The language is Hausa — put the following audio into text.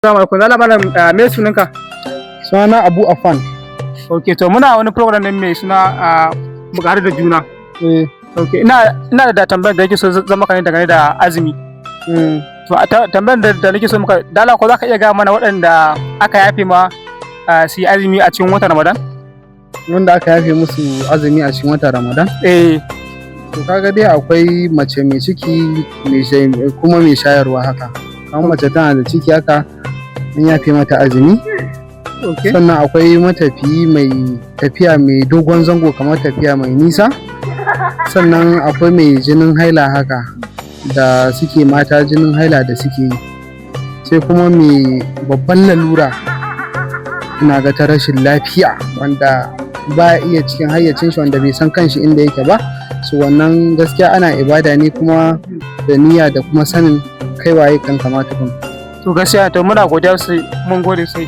Assalamu alaikum. Zala malam, me sunanka? Sunana Abu Afan. Ok, to muna wani program ne mai suna mu ƙaru da juna. Eh. Ok, ina da tambayar da nake so zan maka ne dangane da azumi. To a tambayar da nake so maka, dala ko zaka iya gaya mana waɗanda aka yafe ma su yi azumi a cikin watan Ramadan? Wanda aka yafe musu azumi a cikin watan Ramadan? Eh. To kaga dai akwai mace mai ciki kuma mai shayarwa haka. Kamar mace tana da ciki haka, an yafe mata azumi. Sannan akwai matafiyi mai tafiya mai dogon zango, kamar tafiya mai nisa. Sannan akwai mai jinin haila haka da suke mata jinin haila da suke yi. Sai kuma mai babban lalura, ina ga ta rashin lafiya, wanda ba iya cikin hayyacin shi, wanda bai san kanshi inda yake ba. So wannan gaskiya ana ibada ne kuma da niyya da kuma sanin kai waye kanka ma tukun. To gaskiya, to muna godiya sosai, mun gode sosai.